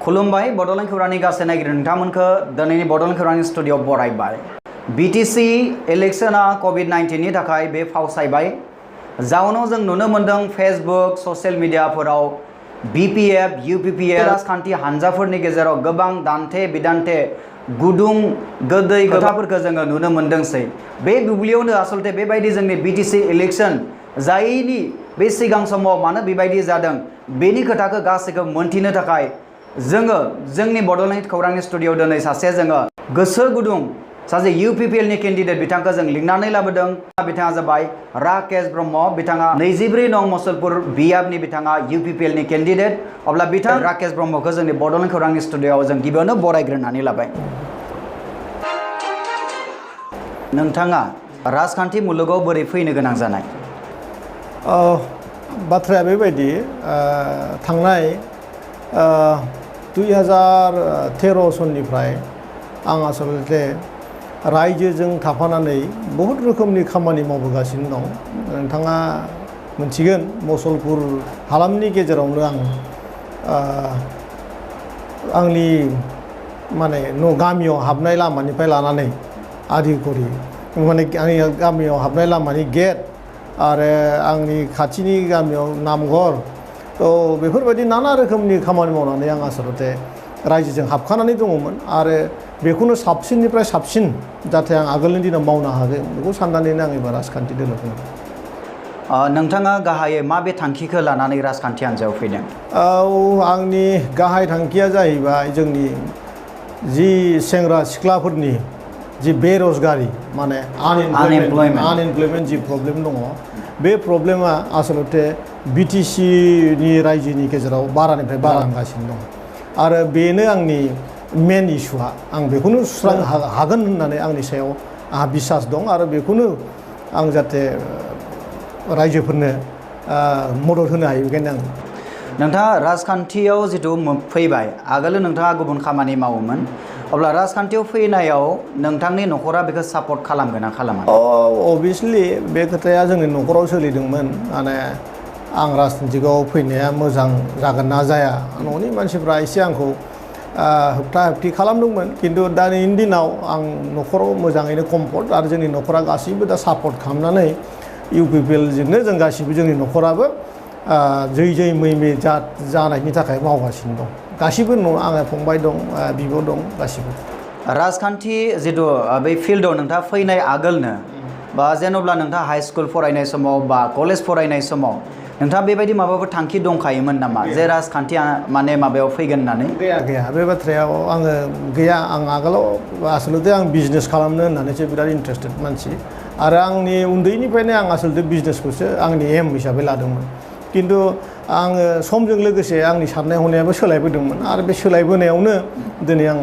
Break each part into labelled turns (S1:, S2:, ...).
S1: खुलुमबाय बड'लेण्ड खौरांनि गासै नायगिरि नोंथांमोनखौ दिनैनि बड'लेण्ड खौरांनि स्टुडिअ बरायबाय। बीटीसी इलेक्शना कोविड-19 नि थाखाय बे फावसायबाय। जाउनाव जों नुनो मोनदों फेसबुक ससियेल मीडियाफोराव बीपीएफ यूपीपीएल राजखान्थि हानजाफोरनि गेजेराव गोबां दान्थे बिदान्थे गुदुं गोदै खोथाफोरखौ जोङो नुनो मोनदोंसै। बे बुब्लियावनो आसलते बेबायदि जोंनि बीटीसी इलेक्शन जायनि बे सिगां समाव मानो बेबायदि जादों बेनि खोथाखौ गासैखौ मोनथिनो थाखाय जोङो जोंनि बड'लेण्ड खौरांनि स्टुडिअ दिनै सासे जोङो गोसो गुदुं सासे यूपीपीएल नि कैंडिडेट बिथांखौ जों लिंनानै लाबोदों। बिथाङा जाबाय राकेश ब्रह्म। बिथाङा 24 नं मुसलपुर बियाबनि बिथाङा यूपीपीएल नि कैंडिडेट। अब्ला बिथां राकेश ब्रह्मखौ जोंनि बड'लेण्ड खौरांनि स्टुडिअआव जों गिबियावनो बरायग्रोनानै लाबाय। नोंथाङा राजखान्थि मुलुगाव बोरै फैनो गोनां जानाय?
S2: बाथ्राया बेबायदि थांनाय 2013 सननिफ्राय आं आसलते रायजोजों थाफानानै बहुत रोखोमनि खामानि मावबोगासिनो दं। नोंथाङा मोनथिगोन मुसलपुर हालामनि गेजेरावनो आं आंनि माने गामियाव हाबनाय लामानिफ्राय लानानै आदिकरि माने आंनि गामियाव हाबनाय लामानि गेट आरो आंनि खाथिनि गामियाव नामघर बेफोरबायदि नाना रोखोमनि खामानि मावनानै आं आसलते रायजोजों हाबखानानै दङमोन आरो बेखौनो साबसिननिफ्राय साबसिन जाहाथे आं आगोलनि दिनाव मावनो हागोन बेखौ साननानैनो आं एबार राजखान्थि दोलो फैदों।
S1: नोंथाङा गाहायै माबे थांखिखौ लानानै राजखान्थि हान्जायाव फैदों?
S2: आंनि गाहाय थांखिया जाहैबाय जोंनि जि सेंग्रा सिख्लाफोरनि जि बेरोजगारी माने आनएमप्लयमेन्ट जि प्रब्लेम दङ बे प्रब्लेमा आसलते बीटीसी नि रायजोनि गेजेराव बारानिफ्राय बारागासिनो दं आरो बेनो आंनि मेन इस्युआ। आं बेखौनो सुस्रांनो हागोन होननानै आंनि सायाव आंहा बिसास दं आरो बेखौनो आं जाहाथे रायजोफोरनो मदद होनो हायो बेखायनो आं।
S1: नोंथाङा राजखान्थियाव जितु फैबाय आगोल नोंथाङा गुबुन खामानि मावोमोन अब्ला राजखान्थियाव फैनायाव नोंथांनि न'खरा बेखौ सापर्ट खालामगोन ना खालामा?
S2: अभियासलि बे खोथाया जोंनि न'खराव सोलिदोंमोन। माने आं राजनितिकआव फैनाया मोजां जागोन ना जाया न'नि मानसिफ्रा एसे आंखौ होबथा होबथि खालामदोंमोन खिन्थु दानि दिनाव आं न'खराव मोजाङैनो कम्फर्ट आरो जोंनि न'खरा गासैबो दा सापर्ट खालामनानै यूपीपीएलजोंनो जों गासिबो जोंनि न'खराबो जै मै जानायनि थाखाय मावगासिनो दं। गासिबो आंहा फंबाय दं बिब' दं गासिबो।
S1: राजखान्थि जितु बै फिल्डआव नोंथाङा फैनाय आगोलनो बा जेन'ब्ला नोंथाङा हाई स्कुल फरायनाय समाव बा कलेज फरायनाय समाव नोंथाङा बेबायदि माबाफोर थांखि दंखायोमोन नामा जे राजखान्थिया माने माबायाव फैगोन होननानै?
S2: गैया बे बाथ्रायाव आङो गैया। आं आगोलाव आसलते आं बिजनेस खालामनो होननानैसो बिराद इन्टारेस्टेड मानसि आरो आंनि उन्दैनिफ्रायनो आं आसलते बिजनेसखौसो आंनि एम हिसाबै लादोंमोन खिन्थु आङो समजों लोगोसे आंनि साननाय हनायाबो सोलायबोदोंमोन आरो बे सोलायबोनायावनो दिनै आं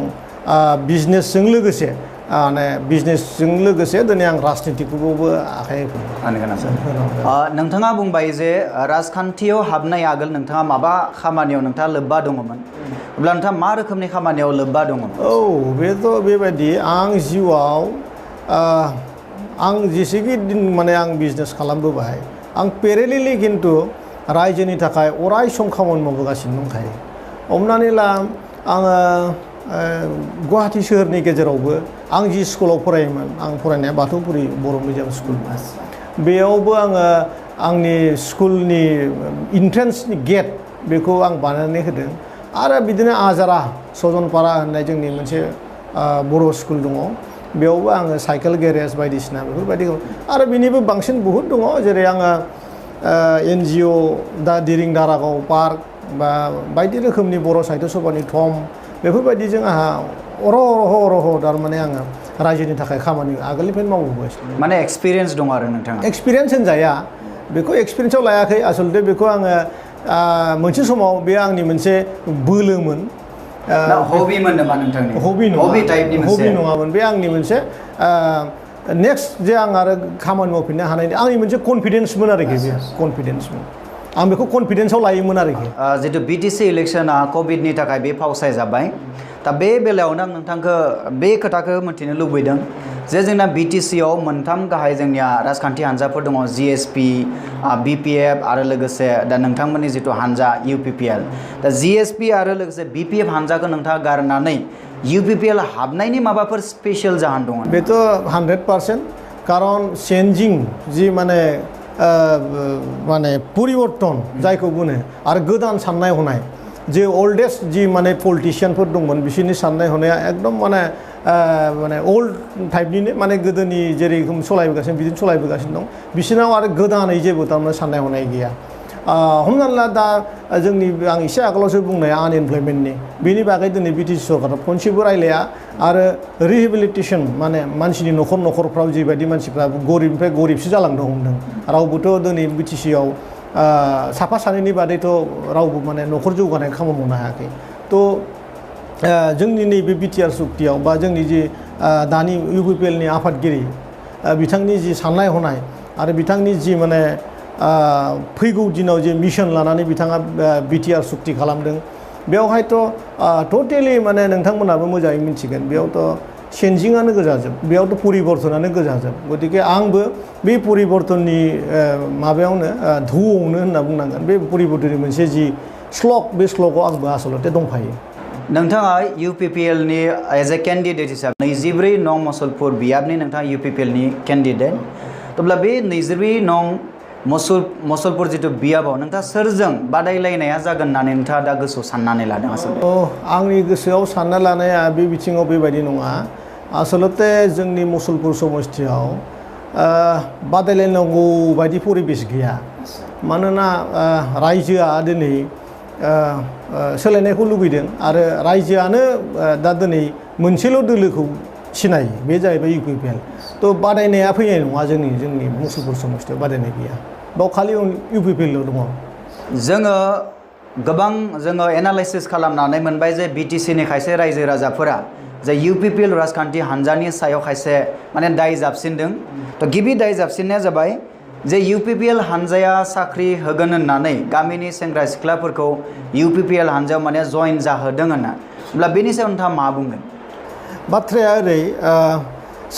S2: बिजनेसजों लोगोसे दिनै आं राजनितिखौबो आखाइ
S1: होनो गोनां जादों। नोंथाङा बुंबाय जे राजखान्थियाव हाबनाय आगोल नोंथाङा माबा खामानियाव नोंथाङा लोब्बा दङमोन अब्ला नोंथाङा मा रोखोमनि खामानियाव लोब्बा दङमोन?
S2: बेथ' बेबायदि आं जिउआव आं जेसेखि दिन माने आं बिजनेस खालामबोबाय आं पेरेलेलि खिन्थु रायजोनि थाखाय अराय सम खामानि मावबोगासिनो दंखायो। हमनानै ला आङो गुवाहाटि सोहोरनि गेजेरावबो आं जि स्कुलाव फरायोमोन आं फरायनाया बाथौफुरि बर' मिडियाम स्कुल बेयावबो आङो आंनि स्कुलनि इन्ट्रेन्सनि गेट बेखौ आं बानायनानै होदों आरो बिदिनो आजारा सजनपारा होननाय जोंनि मोनसे बर' स्कुल दङ बेयावबो आङो साइकेल गेरेज बायदिसिना बेफोरबायदि आरो बिनिबो बांसिन बहुद दङ जेरै आङो NGO दा दिरिं दारागाव पार्क बा बायदि रोखोमनि बर' साहित्य सभानि थम बेफोरबायदिजों आंहा अरह थारमाने आङो रायजोनि थाखाय खामानि आगोलनिफ्रायनो मावबोगासिनो।
S1: माने एक्सपिरियेन्स दं आरो नोंथाङा?
S2: एक्सपिरियेन्स होनजाया बेखौ एक्सपिरियेन्सआव लायाखै आसलते बेखौ आङो मोनसे समाव बे आंनि मोनसे बोलोमोन।
S1: हबिमोन नामा नोंथांनि? हबि
S2: नङामोन बे आंनि मोनसे नेक्स्ट जे आं आरो खामानि मावफिननो हानायनि आंनि मोनसे कनफिडेन्समोन आरोखि बे कनफिडेन्समोन आं बेखौ कनफिडेन्सआव लायोमोन आरोखि।
S1: जितु बीटीसी इलेक्शना कोविडनि थाखाय बे फावसाय जाबाय दा बे बेलायावनो आं नोंथांखौ बे खोथाखौ मिथिनो लुबैदों जे जोंना BTC आव मोनथाम गाहाय जोंनिया राजखान्थि हान्जाफोर दङ GSP BPF आरो लोगोसे दा नोंथांमोननि जिथु हान्जा UPPL दा GSP आरो लोगोसे BPF हान्जाखौ नोंथाङा गारनानै UPPL हाबनायनि माबाफोर स्पेशल जाहोन दङ
S2: बेथ' 100% कारन चेन्जिं जि माने परिवर्तन जायखौ बुङो आरो गोदान साननाय हनाय जे ओल्डेस्ट जि माने पलिटिशियानफोर दंमोन बिसोरनि साननाय हनाया एकदम माने ओल्ड टाइपनिनो माने गोदोनि जेरैखम सलायबोगासिनो बिदिनो सलायबोगासिनो दं बिसोरनाव आरो गोदानै जेबो तारमाने साननाय हनाय गैया हमनानै ला दा जोंनि आं एसे आगोलावसो बुंनाया आनएमप्लयमेन्टनि बेनि बागै दिनै BTC सरकारा खनसेबो रायलाया आरो रिहेबिलिटेसन माने मानसिनि न'खरफ्राव जिबायदि मानसिफ्रा गरिबनिफ्राय गरिबसो जालांनो हमदों रावबोथ' दिनै BTC आव साफा सानैनि बादैथ' रावबो माने न'खर जौगानाय खामानि मावनो हायाखै थ' जोंनि नैबे BTR सुक्तियाव बा जोंनि जि दानि UPPL नि आफादगिरि बिथांनि जि साननाय हनाय आरो बिथांनि जि माने फैगौ दिनाव जे मिशन लानानै बिथाङा BTR सुक्ति खालामदों बेवहायथ' टटेलि माने नोंथांमोनाबो मोजाङै मिथिगोन बेयावथ' चेन्जिंआनो गोजाजोब बेयावथ' परिबर्तनानो गोजाजोब गतिके आंबो बे परिबर्तननि माबायावनो धौआवनो होनना बुंनांगोन बे परिबर्तननि मोनसे जि श्लक बे श्लकआव आंबो आसलते दंफायो
S1: नोंथाङा UPPL नि एज ए केन्डिडेट हिसाबै 24 नं मुसलपुर बियाबनि नोंथाङा UPPL नि केन्डिडेट अब्ला बे 24 नं मुसलपुर जिथु बियाबाव नोंथाङा सोरजों बादायलायनाया जागोन होननानै नोंथाङा दा गोसोआव साननानै लादों आसलते
S2: आंनि गोसोआव सानना लानाया बे बिथिङाव बेबायदि नङा आसलते जोंनि मुसलपुर समस्तियाव बादायलायनांगौ बायदि परिबेस गैया मानोना रायजोआ दिनै सोलायनायखौ लुबैदों आरो रायजोआनो दा दिनै मोनसेल' दोलोखौ सिनायो बे जाहैबाय UPPL थ' बादायनाया फैनाय नङा जोंनि मुसलपुर समस्तियाव बादायनाय गैया बाव खालि UPPL ल' दङ
S1: जोङो एनालाइसिस खालामनानै मोनबाय जे BTC नि खायसे रायजो राजाफोरा जे UPPL राजखान्थि हान्जानि सायाव खायसे माने दाय जाबसिनदों थ' गिबि दाय जाबसिननाया जाबाय जे UPPL हान्जाया साख्रि होगोन होननानै गामिनि सेंग्रा सिख्लाफोरखौ UPPL हान्जायाव माने जइन जाहोदों होनना अब्ला बेनि सायाव नोंथाङा मा बुंगोन
S2: बाथ्राया ओरै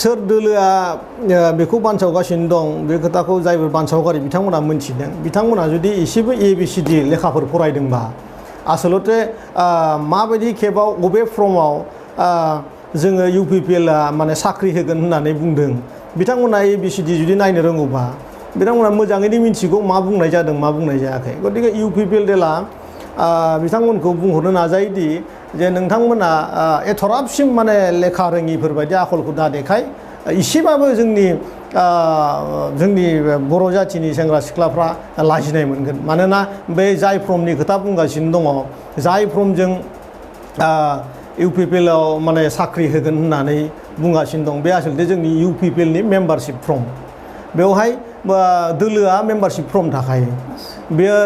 S2: सोर दोलोआ बेखौ बानसावगासिनो दं बे खोथाखौ जायफोर बानसावगारि बिथांमोना मोनथिदों बिथांमोना जुदि एसेबो ABCD लेखाफोर फरायदोंबा आसलते माबायदि खेबाव बबे फर्माव जोङो UPPL आ माने साख्रि होगोन होननानै बुंदों बिथांमोना ABCD जुदि नायनो रोङोबा बिथांमोना मोजाङैनो मिथिगौ मा बुंनाय जादों मा बुंनाय जायाखै गतिके UPPL देला बिथांमोनखौ बुंहरनो नाजायोदि जे नोंथांमोना एथराबसिम माने लेखा रोङिफोरबायदि आखलखौ दा देखाय एसेबाबो जोंनि बर' जाथिनि सेंग्रा सिख्लाफ्रा लाजिनाय मोनगोन मानोना बे जाय फर्मनि खोथा बुंगासिनो दङ जाय फर्मजों UPPL आव माने साख्रि होगोन होननानै बुंगासिनो दं बे आसलते जोंनि UPPL नि मेम्बारशिप फर्म बेवहाय दोलोआ मेम्बारशिप फर्म थाखायो बेयो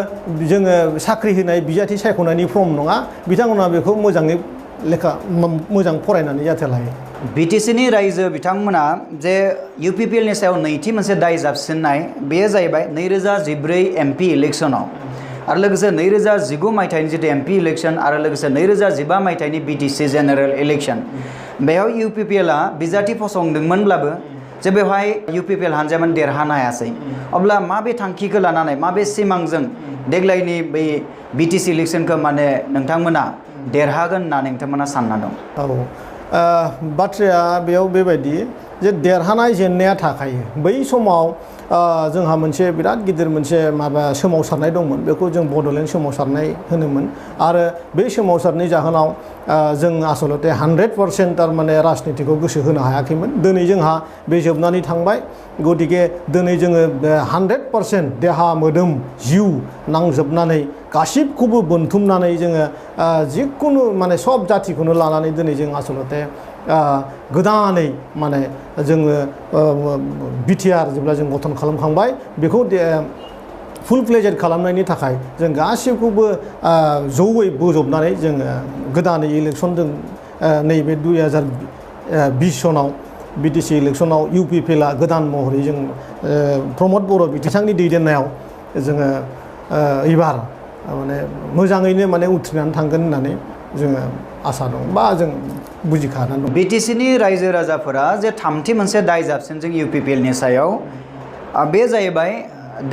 S2: जोङो साख्रि होनाय बिजाथि सायख'नायनि फर्म नङा बिथांमोना बेखौ मोजाङै मोजां फरायनानै जाथे लायो
S1: BTC नि रायजो बिथांमोना जे UPPL नि सायाव नैथि मोनसे दाय जाबसिननाय बेयो जाहैबाय 2014 MP इलेक्शनाव आरो लोगोसे 2019 मायथाइनि जितु MP इलेक्शन आरो लोगोसे 2015 मायथाइनि BTC जेनेरेल इलेक्शन बेयाव UPPL आ बिजाथि फसंदोंमोनब्लाबो जे बेवहाय UPPL हान्जाया देरहानो हायासै अब्ला माबे थांखिखौ लानानै माबे सिमांजों देग्लायनि बै BTC इलेक्शनखौ माने नोंथांमोना देरहागोन होननानै नोंथांमोना सानना दं
S2: बाथ्राया बेयाव बेबायदि जे देरहानाय जेननाया थाखायो बै समाव जोंहा मोनसे बिराद गिदिर मोनसे माबा सोमावसारनाय दंमोन बेखौ जों बड'लेण्ड सोमावसारनाय होनोमोन आरो बे सोमावसारनाय जाहोनाव जों आसलते 100% थारमाने राजनितिखौ गोसो होनो हायाखैमोन दिनै जोंहा बे जोबनानै थांबाय गतिके दिनै जोङो 100% देहा मोदोम जिउ नांजोबनानै गासिबखौबो बोनथुमनानै जोङो जिखुनु माने सब जातिखौनो लानानै दिनै जों आसलते गोदानै माने जोङो BTR जेब्ला जों गठन खालामखांबाय बेखौ फुल फ्लेजेड खालामनायनि थाखाय जों गासिबखौबो जयै बोजबनानै जोङो गोदानै इलेक्शन जों नैबे 2020 सनाव BTC इलेक्शनाव UPPL आ गोदान महरै जों प्रमद बर' बिथांनि दैदेननायाव जोङो एबार माने मोजाङैनो माने उथ्रिनानै थांगोन होननानै जोङो आसा दं बा जों बुजिखानानै दं।
S1: बिटिसिनि रायजो राजाफोरा जे थामथि मोनसे दाय जाबसिनजों इउपिपिएलनि सायाव बे जाहैबाय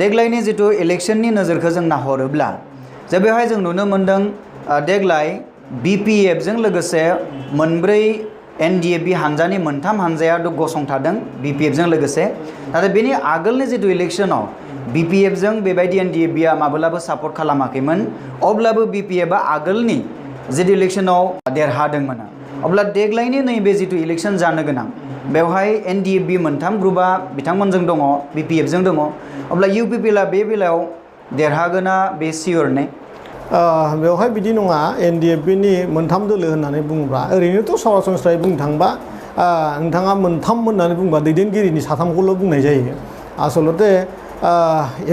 S1: देग्लायनि जिथु इलेक्शननि नोजोरखौ जों नाहरोब्ला जे बेवहाय जों नुनो मोन्दों देग्लाय बिपिएफजों लोगोसे मोनब्रै एनडिएफबि हानजानि मोनथाम हानजाया गसंथादों बिपिएफजों लोगोसे नाथाय बेनि आगोलनि जिथु इलेक्शनाव बिपिएफजों बेबायदि एनडिएफबिआ माब्लाबो सापर्ट खालामाखैमोन अब्लाबो बिपिएफआ आगोलनि जितु इलेक्शनाव देरहादोंमोन अब्ला देग्लायनि नैबे जितु इलेक्शन जानो गोनां बेवहाय एनडिएफबि मोनथाम ग्रुपआ बिथांमोनजों दङ बिपिएफजों दङ अब्ला इउपिपिएलआ बे बेलायाव देरहागोना बे सियर ने?
S2: बेवहाय बिदि नङा एनडिएफबिनि मोनथाम दोलो होननानै बुङोब्ला ओरैनोथ' सरासनस्रायै बुंनो थाङोबा नोंथाङा मोनथाम होननानै बुङोबा दैदेनगिरिनि साथामखौल' बुंनाय जायो आसलते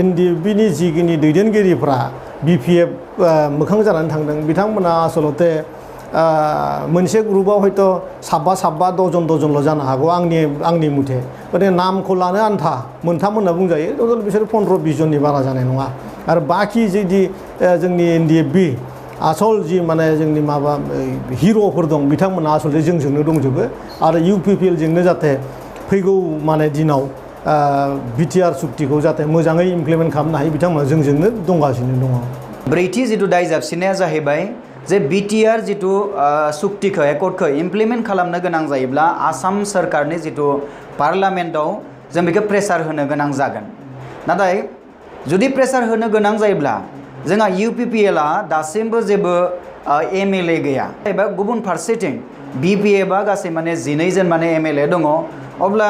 S2: एनडिएफबिनि जिखिनि दैदेनगिरिफ्रा बिपिएफ मोखां जानानै थांदों बिथांमोना आसलते मोनसे ग्रुपाव हयथ' साबा दजनल' जानो हागौ आंनि मथे माने नामखौ लानो आन्था मोनथाम होनना बुंजायो टटेल बिसोर 15-20 जननि बारा जानाय नङा आरो बाखि जुदि जोंनि एनडिएफबि आसल जि माने जोंनि माबा हिर'फोर दं बिथांमोना आसलते जोंजोंनो दंजोबो आरो इउपिपिएलजोंनो जाहाथे फैगौ माने दिनाव बिटिआर सुक्तिखौ जाहाथे मोजाङै इमप्लिमेन्ट खालामनो हायो बिथांमोना जोंजोंनो दंगासिनो दङ।
S1: ब्रैथि जिथु दाय जाबसिननाया जाहैबाय जे बिटिआर जिथु सुक्तिखौ एकर्डखौ इमप्लिमेन्ट खालामनो गोनां जायोब्ला आसाम सोरखारनि जिथु पार्लामेन्टआव जों बेखौ प्रेसार होनो गोनां जागोन नाथाय जुदि प्रेसार होनो गोनां जायोब्ला जोंहा इउपिपिएलआ दासिमबो जेबो एमएलए गैया एबा गुबुन फारसेथिं बिपिएफआ गासै माने 12 जन माने एमएलए दङ अब्ला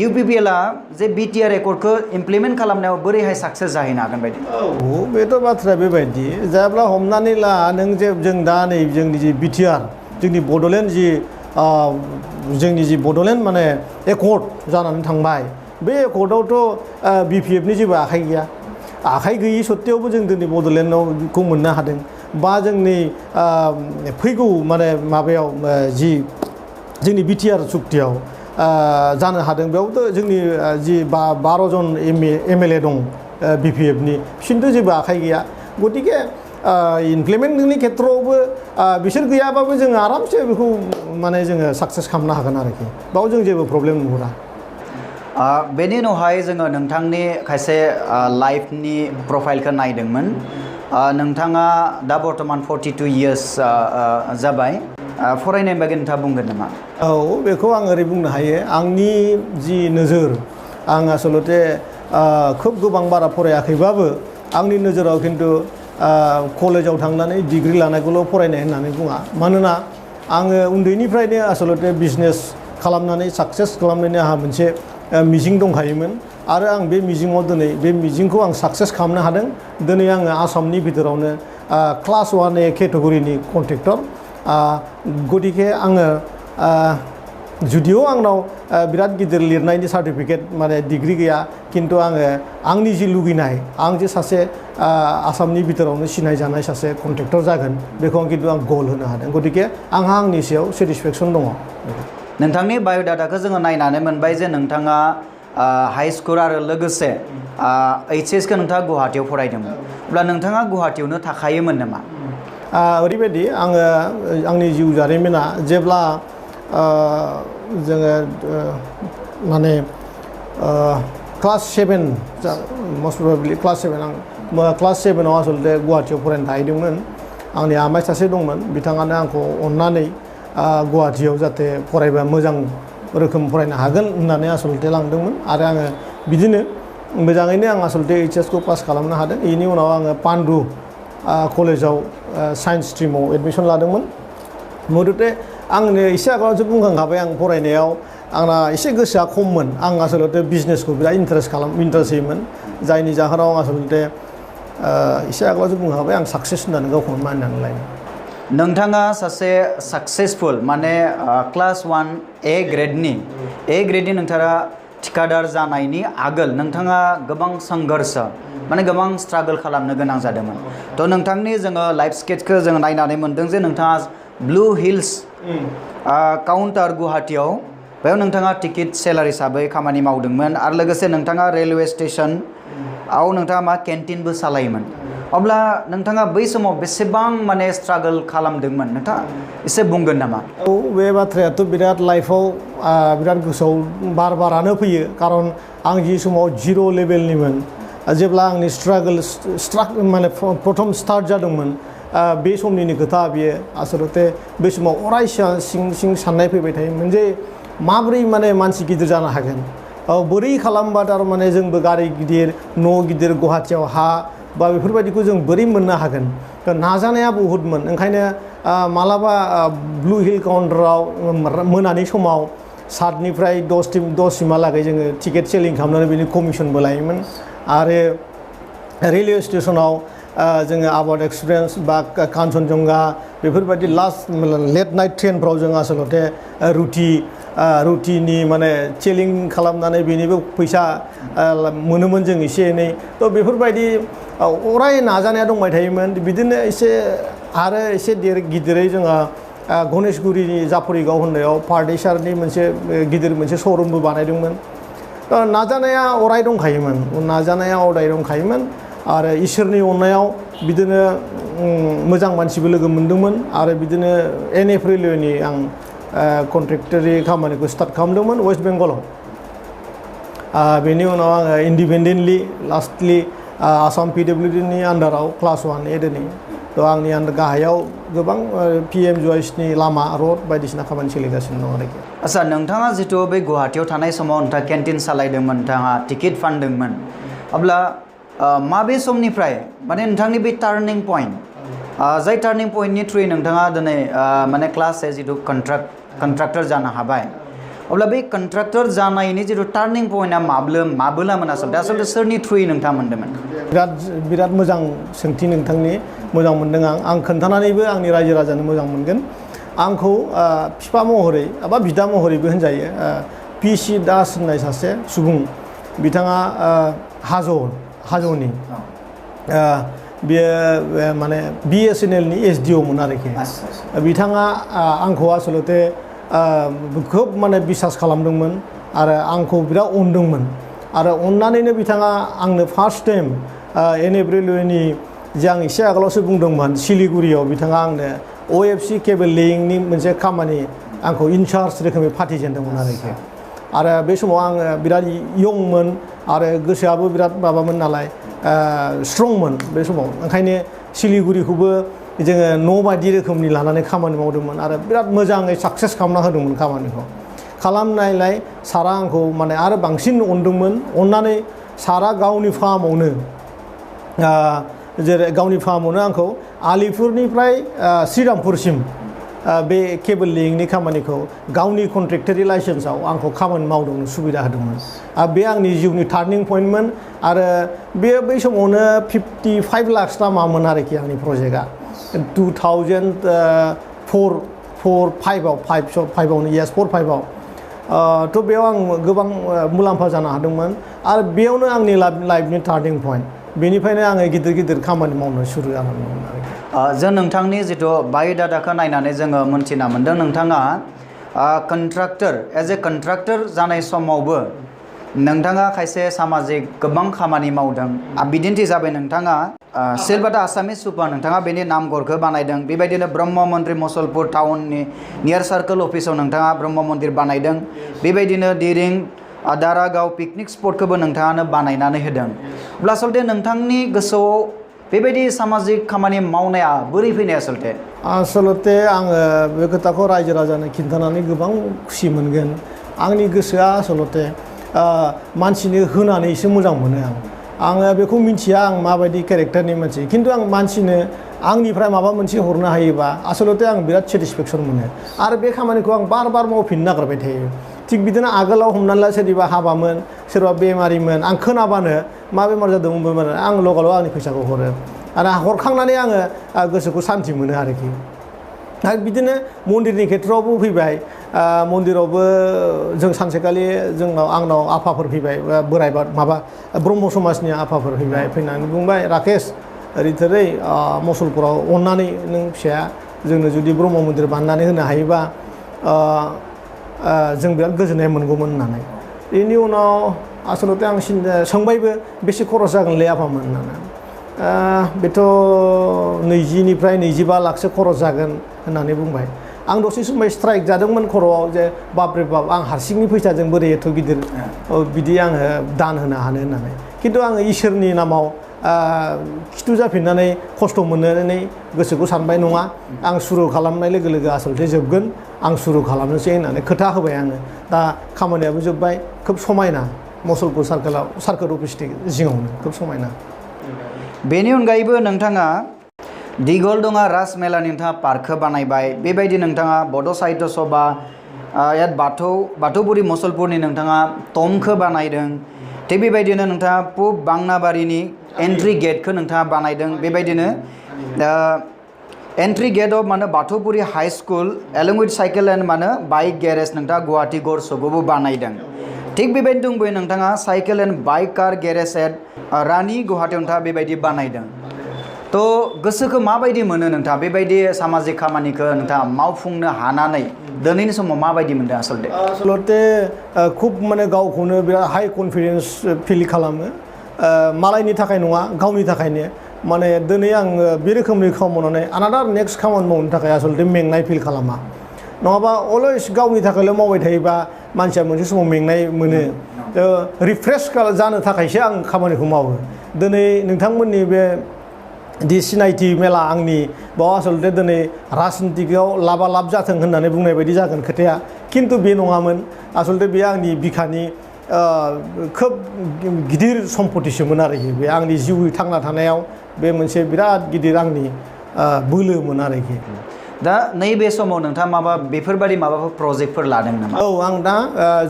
S1: इउपिपिएलआ जे बिटिआर एकर्डखौ इमप्लिमेन्ट खालामनायाव बोरैहाय साक्सेस जाहैनो हागोन बायदि?
S2: औ बेथ' बाथ्राया बेबायदि जेब्ला हमनानै ला नों जे जों दा नै जोंनि जि बिटिआर जोंनि बड'लेण्ड जि जोंनि जि बड'लेण्ड माने एकर्ड जानानै थांबाय बे एकर्डआवथ' बिपिएफनि जेबो आखाइ गैया आखाइ गैयि सत्तेयावबो जों दिनै बड'लेण्डखौ मोननो हादों बा जोंनि फैगौ माने माबायाव जि जोंनि बिटिआर सुक्तियाव जानो हादों बेयावथ' जोंनि जि 12 जन एमएलए दं बिपिएफनि बिसोरनिथ' जेबो आखाइ गैया गतिके इमप्लिमेन्टनि खेथ्रआवबो बिसोर गैयाबाबो जोङो आरामसे बेखौ माने जोङो साक्सेस खालामनो हागोन आरोखि बाव जों जेबो प्रब्लेम नुहुरा।
S1: बेनि उनावहाय जोङो नोंथांनि खायसे लाइफनि प्रफाइलखौ नायदोंमोन नोंथाङा दा बर्तमान 42 इयार्स जाबाय फरायनाय बागै नोंथाङा बुंगोन नामा?
S2: औ बेखौ आं ओरै बुंनो हायो आंनि जि नोजोर आं आसलते खोब गोबां बारा फरायाखैबाबो आंनि नोजोराव खिन्थु कलेजाव थांनानै डिग्री लानायखौल' फरायनाय होननानै बुङा मानोना आङो उन्दैनिफ्रायनो आसलते बिजनेस खालामनानै साक्सेस खालामनायनि आंहा मोनसे मिजिं दंखायोमोन आरो आं बे मिजिङाव दिनै बे मिजिंखौ आं साक्सेस खालामनो हादों दिनै आङो आसामनि भितरावनो क्लास 1A केटेगरिनि कन्ट्रेक्टर गतिके आङो जुदिअ आंनाव बिराद गिदिर लिरनायनि सार्टिफिकेट माने डिग्री गैया किन्तु आङो आंनि जि लुगैनाय आं जे सासे आसामनि भितरावनो सिनायजानाय सासे कन्ट्रेक्टर जागोन बेखौ किन्तु आं गल होनो हादों गतिके आंहा आंनि सायाव सेटिसफेक्सन दङ।
S1: नोंथांनि बाय'डाटाखौ जोङो नायनानै मोनबाय जे नोंथाङा हाई स्कुल आरो लोगोसे HSखौ नोंथाङा गुवाहाटीयाव फरायदोंमोन अब्ला नोंथाङा गुवाहाटीयावनो थाखायोमोन नामा?
S2: ओरैबायदि आङो आंनि जिउ जारिमिना जेब्ला जोङो माने क्लास 7 मस्ट प्रबेबलि क्लास 7 आं क्लास 7आव आसलते गुवाहाटीयाव फरायनो थाहैदोंमोन आंनि आमाइ सासे दंमोन बिथाङानो आंखौ अननानै गुवाहाटीयाव जाहाथे फरायबा मोजां रोखोम फरायनो हागोन होननानै आसलते लांदोंमोन आरो आङो बिदिनो मोजाङैनो आं आसलते HSखौ पास खालामनो हादों बेनि उनाव आङो पान्डु कलेजाव साइन्स स्ट्रिमाव एडमिसन लादोंमोन मथथे आंनो एसे आगोलावसो बुंखांखाबाय आं फरायनायाव आंना एसे गोसोआ खममोन आं आसलते बिजनेसखौ बिराद इन्टारेस्ट होयोमोन जायनि जाहोनाव आं आसलते एसे आगोलावसो बुंखांखाबाय आं साक्सेस होननानै गावखौनो मानिनानै लायो।
S1: नोंथाङा सासे साक्सेसफुल माने क्लास 1A ग्रेडनि नोंथाङा थिकादार जानायनि आगोल नोंथाङा गोबां संघर्ष माने गोबां स्ट्रागल खालामनो गोनां जादोंमोन थ' नोंथांनि जोङो लाइफ स्केचखौ जोङो नायनानै मोनदों जे नोंथाङा ब्लू हिल्स काउन्टार गुवाहाटीयाव बेयाव नोंथाङा टिकेट सेलार हिसाबै खामानि मावदोंमोन आरो लोगोसे नोंथाङा रेलवे स्टेशनआव नोंथाङा मा केन्टिनबो सालायोमोन अब्ला नोंथाङा बै समाव बेसेबां माने स्ट्रागल खालामदोंमोन नोंथाङा एसे बुंगोन नामा?
S2: औ बे बाथ्रायाथ' बिराद लाइफआव बिराद गोसोआव बारानो फैयो खारन आं जि समाव जिर' लेभेलनिमोन जेब्ला आंनि माने प्रथम स्टार्ट जादोंमोन बे समनिनो खोथा बियो आसलते बे समाव अराय सिं साननाय फैबाय थायोमोन जे माबोरै माने मानसि गिदिर जानो हागोन बोरै खालामबा थारमाने जोंबो गारि गिदिर न' गिदिर गुवाहाटियाव हा बा बेफोरबायदिखौ जों बोरै मोननो हागोन नाजानाया बहुतमोन ओंखायनो मालाबा ब्लु हिल काउन्टाराव मोनानि समाव 7निफ्राय 10सिमहालागै जोङो टिकेट सेलिं खालामनानै बेनि कमिसनबो लायोमोन आरो रेलवे स्टेसनाव जोङो आबाद एक्सप्रेस बा कान्चनजंगा बेफोरबायदि लास्ट लेट नाइट ट्रेनफ्राव जों आसलते रुटिनि माने सेलिं खालामनानै बेनिबो फैसा मोनोमोन जों एसे एनै थ' बेफोरबायदि अराय नाजानाया दंबाय थायोमोन बिदिनो आरो एसे गिदिरै जोंहा गणेशगुरिनि जाफरिगाव होननायाव पार्टिसारनि मोनसे श'रुमबो बानायदोंमोन नाजानाया अराय दंखायोमोन आरो इसोरनि अननायाव बिदिनो मोजां मानसिबो लोगो मोनदोंमोन आरो बिदिनो NF रेलवेनि आं कन्ट्रेक्टरि खामानिखौ स्टार्ट खालामदोंमोन वेस्ट बेंगलाव बेनि उनाव आङो इन्डिपेन्डेन्टलि लास्टलि आसाम PWDनि आन्डाराव क्लास 1 एडनि थ' आंनि गाहायाव गोबां PMJOYसनि लामा रड बायदिसिना खामानि सोलिगासिनो दं आरोखि।
S1: आच्छा नोंथाङा जितु बे गुवाहाटियाव थानाय समाव नोंथाङा केन्टिन सालायदोंमोन नोंथाङा टिकेट फानदोंमोन अब्ला माबे समनिफ्राय माने नोंथांनि बे टार्निं पइन्ट जाय टार्निं पइन्टनि थ्रुयै नोंथाङा दिनै माने क्लास ए जितु कन्ट्राक्टर जानो हाबाय अब्ला बे कन्ट्राक्टर जानायनि जितु टार्निं पइन्टआ माब्लामोन आसलते सोरनि थ्रुयै नोंथाङा मोनदोंमोन?
S2: बिराद मोजां सोंथि नोंथांनि मोजां मोनदों आं खोन्थानानैबो आंनि रायजो राजानो मोजां मोनगोन आंखौ बिफा महरै बा बिदा महरैबो होनजायो PC दास होननाय सासे सुबुं बिथाङा हाजोनि बियो माने BSNLनि SDO मोन आरोखि बिथाङा आंखौ आसलते खोब माने बिसास खालामदोंमोन आरो आंखौ बिराद अनदोंमोन आरो अननानैनो बिथाङा आंनो फार्स्ट टाइम NF रेलवेनि जे आं एसे आगोलावसो बुंदोंमोन सिलिगुरियाव बिथाङा आंनो OFC केबल लेयिंनि मोनसे खामानि आंखौ इनचार्ज रोखोमै फाथिजेनदोंमन आरोखि आरो बे समाव आङो बिराद यंमोन आरो गोसोआबो बिराद माबामोन नालाय स्ट्रंमोन बे समाव ओंखायनो सिलिगुरिखौबो जोङो न' बायदि रोखोमनि लानानै खामानि मावदोंमोन आरो बिराद मोजाङै साक्सेस खालामना होदोंमोन खामानिखौ खालामनायलाय सारा आंखौ माने आरो बांसिन अनदोंमोन अननानै सारा गावनि फार्मावनो आंखौ आलिपुरनिफ्राय श्रीरामपुरसिम बे केबल लेयिंनि खामानिखौ गावनि कन्ट्रेक्टरि लाइसेन्सआव आंखौ खामानि मावदोंमोन सुबिदा होदोंमोन बे आंनि जिउनि टार्निं पइन्टमोन आरो बै समावनो 55 लाख मामोन आरोखि आंनि प्रजेक्टआ 2004-5आवनो 4-5आव थ' बेयाव आं गोबां मुलाम्फा जानो हादोंमोन आरो बेयावनो आंनि लाइफनि टार्निं पइन्ट बेनिफ्रायनो आङो गिदिर खामानि मावनो सुरु जानांदोंमोन आरोखि
S1: जों नोंथांनि जितु बाय'डाटाखौ नायनानै जोङो मोनथिना मोन्दों नोंथाङा कन्ट्राक्टर एज ए कन्ट्राक्टर जानाय समावबो नोंथाङा खायसे सामाजिक गोबां खामानि मावदों बिदिन्थि जाबाय नोंथाङा सिलबाटा आसामिस सुपार नोंथाङा बेनि नामघरखौ बानायदों बेबायदिनो ब्रह्म मन्दिर मुसलपुर टाउननि नियार सार्कोल अफिसाव नोंथाङा ब्रह्म मन्दिर बानायदों बेबायदिनो दिरिं दारागाव पिकनिक स्पटखौबो नोंथाङानो बानायनानै होदों अब्ला आसलते नोंथांनि गोसोआव बेबायदि सामाजिक खामानि मावनाया बोरै फैनाय आसलते आङो बे खोथाखौ रायजो राजानो खिन्थानानै गोबां खुसि मोनगोन आंनि गोसोआ आसलते मानसिनो होनानैसो मोजां मोनो आङो बेखौ मिन्थिया आं माबायदि केरेक्टारनि मानसि खिन्थु आं मानसिनो आंनिफ्राय माबा मोनसे हरनो हायोबा आसलते आं बिराद सेटिसफेक्सन मोनो आरो बे खामानिखौ आं बार मावफिननो नागिरबाय थायो थिग बिदिनो आगोलाव हमनानै ला सोरनिबा हाबामोन सोरबा बेमारिमोन आं खोनाबानो मा बेमार जादोंमोन आं लगाल' आंनि फैसाखौ हरो आरो हरखांनानै आङो गोसोखौ सान्थि मोनो आरोखि आरो बिदिनो मन्दिरनि खेथ्रआवबो फैबाय मन्दिरावबो जों सानसेखालि आंनाव आफाफोर फैबाय बोराइ माबा ब्रह्म समाजनि आफाफोर फैनानै बुंबाय राकेश ओरै मुसलपुराव अननानै नों फिसाया जोंनो जुदि ब्रह्म मन्दिर बानायनानै होनो हायोबा जों बिराद गोजोननाय मोनगौमोन होननानै बेनि उनाव आसलते आं सोंबायबो बेसे खरस जागोनलै आफामोन होननानै
S2: बेथ' 20निफ्राय 25 लाखसो खरस जागोन होननानै बुंबाय आं दसे समाय स्ट्राइक जादोंमोन खर'आव जे बापरे बाप आं हारसिंनि फैसाजों बोरै एथ' गिदिर बिदि आङो दान होनो हानो होननानै खिन्थु आङो इसोरनि नामाव खिथु जाफिननानै खस्थ' मोननानै गोसोखौ सानबाय नङा आं सुरु खालामनाय लोगो लोगो आसलथे जोबगोन आं सुरु खालामनोसै होननानै खोथा होबाय आङो दा खामानियाबो जोब्बाय खोब समायना मसलपुर सार्कोल अफिसनि जिङावनो खोब समायना
S1: बेनि अनगायैबो नोंथाङा दिगलदङा राजमेलानि नोंथाङा पार्कखौ बानायबाय बेबायदि नोंथाङा बड' साहित्य सभा बाथौपुरि मसलपुरनि नोंथाङा टमखौ बानायदों थिग बेबायदिनो नोंथाङा पुब बांनाबारिनि एन्ट्रि गेटखौ नोंथाङा बानायदों बेबायदिनो एन्ट्रि गेट अफ माने Bathoupuri high school along with cycle and माने बाइक गेरेज नोंथाङा गुवाहाटी गरसकआवबो बानायदों थिग बेबायदिनो दंबोयो नोंथाङा cycle and bike car garage at Rani गुवाहाटीयाव नोंथाङा बेबायदि बानायदों तो गोसोखौ माबायदि मोनो नोंथाङा बेबायदि सामाजिक खामानिखौ नोंथाङा मावफुंनो हानानै दिनैनि समाव माबायदि मोनदों
S2: आसलथे खुब माने गावखौनो बिराद हाई कनफिडेन्स फिल खालामो मालायनि थाखाय नङा गावनि थाखायनो माने दिनै आं बे रोखोमनि खामानि मावनानै आनादार नेक्स्ट खामानि मावनो थाखाय आसलथे मेंनाय फिल खालामा नङाबा अलवेज गावनि थाखायल' मावबाय थायोबा मानसिया मोनसे समाव मेंनाय मोनो रिफ्रेश जानो थाखायसो आं खामानिखौ मावो दिनै नोंथांमोननि बे दि सिनायथि मेला आंनि बाव आसलथे दिनै राजनितिकआव लाबा लाब जाथों होननानै बुंनाय बायदि जागोन खोथाया खिन्थु बे नङामोन आसलथे बे आंनि बिखानि खोब गिदिर सम्पतिसोमोन आरोखि बे आंनि जिउ थांना थानायाव बे मोनसे बिराद गिदिर आंनि बोलोमोन आरोखि
S1: दा नैबे समाव नोंथाङा बेफोरबायदि माबाफोर प्रजेक्टफोर लादों नामा
S2: औ आं दा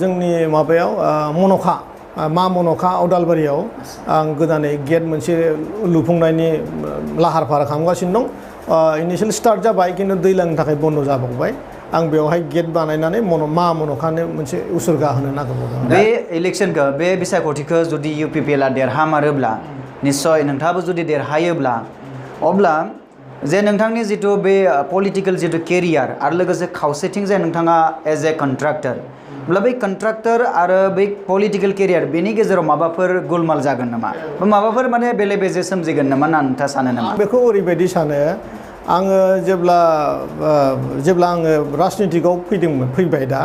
S2: जोंनि माबायाव मन'खा मन'खा अदालबारियाव आं गोदानै गेट मोनसे लुफुंनायनि लाहार फाहार खालामगासिनो दं इनिशियेल स्टार्ट जाबाय खिन्थु दैज्लांनि थाखाय बन्द जाबावबाय आं बेवहाय गेट बानायनानै मन'खानो मोनसे उसुर्गा होनो नागिरबावदों
S1: बे इलेक्शनखौ बे बिसायख'थिखौ जुदि UPPL देरहामारोब्ला निस्सय नोंथाङाबो जुदि देरहायोब्ला अब्ला जे नोंथांनि जिथु बे पलिटिकल जिथु केरियार आरो लोगोसे खावसेथिं जे नोंथाङा एज ए कन्ट्राक्टर अब्ला बै कन्ट्राक्टर आरो बै पलिटिकल केरियार बेनि गेजेराव माबाफोर गुलमाल जागोन नामा माबाफोर माने बेले बेजे सोमजिगोन नामा होनना नोंथाङा सानो नामा
S2: बेखौ ओरैबायदि सानो आङो जेब्ला आङो राजनितिकआव फैबाय दा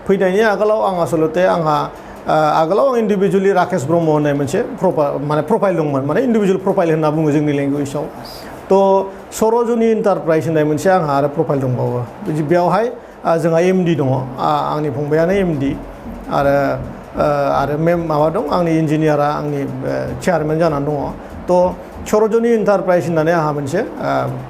S2: फैनायनि आगोलाव आं आसलथे आंहा आगोलाव आं इन्डिभिजुवेलि राकेश ब्रह्म होननाय मोनसे प्रफाइल दंमोन माने इन्डिभिजुवेल प्रफाइल होनना बुङो जोंनि लेंगुवेजाव तो सरजनी इन्टारप्राइज होननाय मोनसे आंहा आरो प्रफाइल दंबावो बेयावहाय जोंहा MD दङ आंनि फंबायानो MD आरो माबा दं आंनि इन्जिनियारा आंनि चेयारमेन जानानै दङ तो सरजनी इन्टारप्राइज होननानै आंहा मोनसे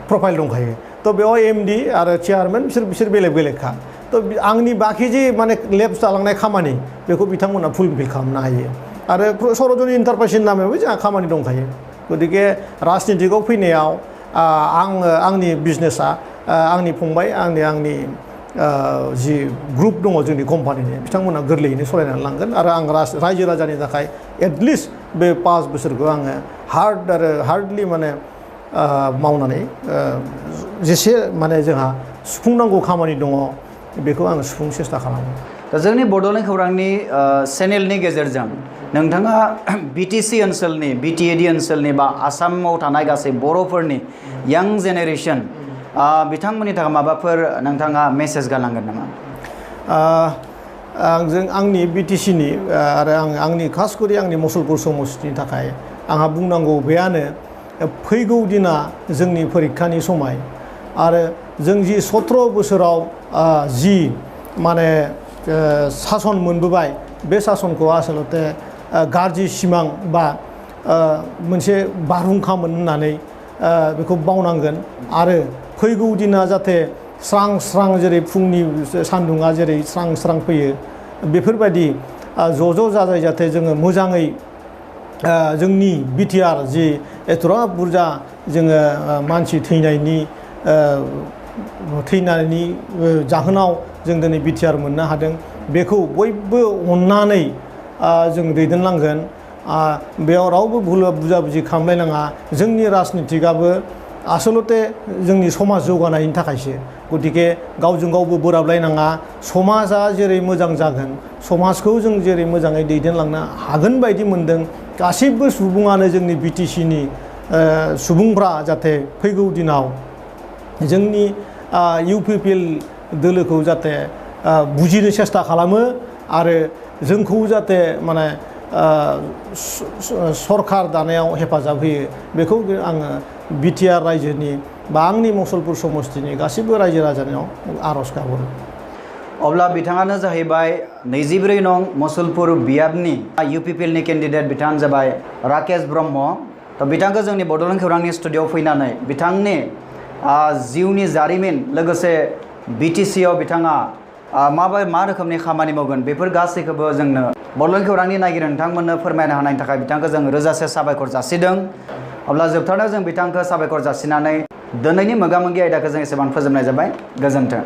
S2: प्रफाइल दंखायो तो बेयाव MD आरो चेयारमेन बिसोर बेलेग बेलेगखा तो आंनि बाखि जे माने लेफ्ट जालांनाय खामानि बेखौ बिथांमोना फुलफिल खालामनो हायो आरो सरजनी इन्टारप्राइजनि नामावबो जोंहा खामानि दंखायो गतिके राजनितिकआव फैनायाव आंनि बिजनेसा आंनि फंबाय आंनि जि ग्रुप दङ जोंनि कम्पानिनि बिथांमोना गोरलैयैनो सालायनानै लांगोन आरो आं रायजो राजानि थाखाय एटलिस्ट बे 5 बोसोरखौ आङो हार्डलि माने मावनानै जेसे माने जोंहा सुफुंनांगौ खामानि दङ बेखौ आङो सुफुंनो सेस्था खालामो
S1: दा जोंनि बड'लेण्ड खौरांनि चेनेलनि गेजेरजों नोंथाङा BTC ओनसोलनि BTAD ओनसोलनि बा आसामाव थानाय गासै बर'फोरनि यां जेनेरेसन बिथांमोननि थाखाय माबाफोर नोंथाङा मेसेज गालांगोन नामा
S2: आंनि BTCनि आरो आंनि खास करि आंनि मसलपुर समष्टिनि थाखाय आंहा बुंनांगौ बेयानो फैगौ दिना जोंनि परिखानि समाय आरो जों जि 17 बोसोराव जि माने सासन मोनबोबाय बे सासनखौ आसलते गाज्रि सिमां बा मोनसे बारहुंखामोन होननानै बेखौ बावनांगोन आरो फैगौ दिना जाहाथे स्रां स्रां जेरै फुंनि सान्दुङा जेरै स्रां स्रां फैयो बेफोरबायदि ज' जाजाय जाहाथे जोङो मोजाङै जोंनि BTR जि एथ'रा बुरजा जोङो मानसि थैनायनि जाहोनाव जों दिनै BTR मोननो हादों बेखौ बयबो अननानै जों दैदेनलांगोन बेयाव रावबो बुजाबुजि खालामलायनाङा जोंनि राजनितिकआबो आसलते जोंनि समाज जौगानायनि थाखायसो गतिके गावजों गावबो बोराबलायनाङा समाजा जेरै मोजां जागोन समाजखौ जों जेरै मोजाङै दैदेनलांनो हागोन बायदि मोनदों गासैबो सुबुङानो जोंनि BTCनि सुबुंफ्रा जाहाथे फैगौ दिनाव जोंनि UPPL दोलोखौ जाहाथे बुजिनो सेस्था खालामो आरो जोंखौ जाहाथे माने सरकार दानायाव हेफाजाब होयो बेखौ आङो बिटिआर रायजोनि बा आंनि मुसलपुर समस्तिनि गासिबो रायजो राजानियाव आर'ज गाबहरो।
S1: अब्ला बिथाङानो जाहैबाय 24 नं मुसलपुर बियाबनि UPPL नि केन्डिडेट बिथाङानो जाबाय राकेश ब्रह्म। थ' बिथांखौ जोंनि बड'लेण्ड खौरांनि स्टुडिअ'आव फैनानै बिथांनि जिउनि जारिमिन लोगोसे BTC आव बिथाङा मा रोखोमनि खामानि मावगोन बेफोर गासैखौबो जोंनो बड'लेण्ड खौरांनि नायगिरि नोंथांमोननो फोरमायनो हानायनि थाखाय बिथांखौ जों रोजासे साबायखर जासिदों। अब्ला जोबथारनायाव जों बिथांखौ साबायखर जासिनानै दिनैनि मोगा-मोगि आयदाखौ जों एसेबां फोजोबनाय जाबाय। गोजोन्थों।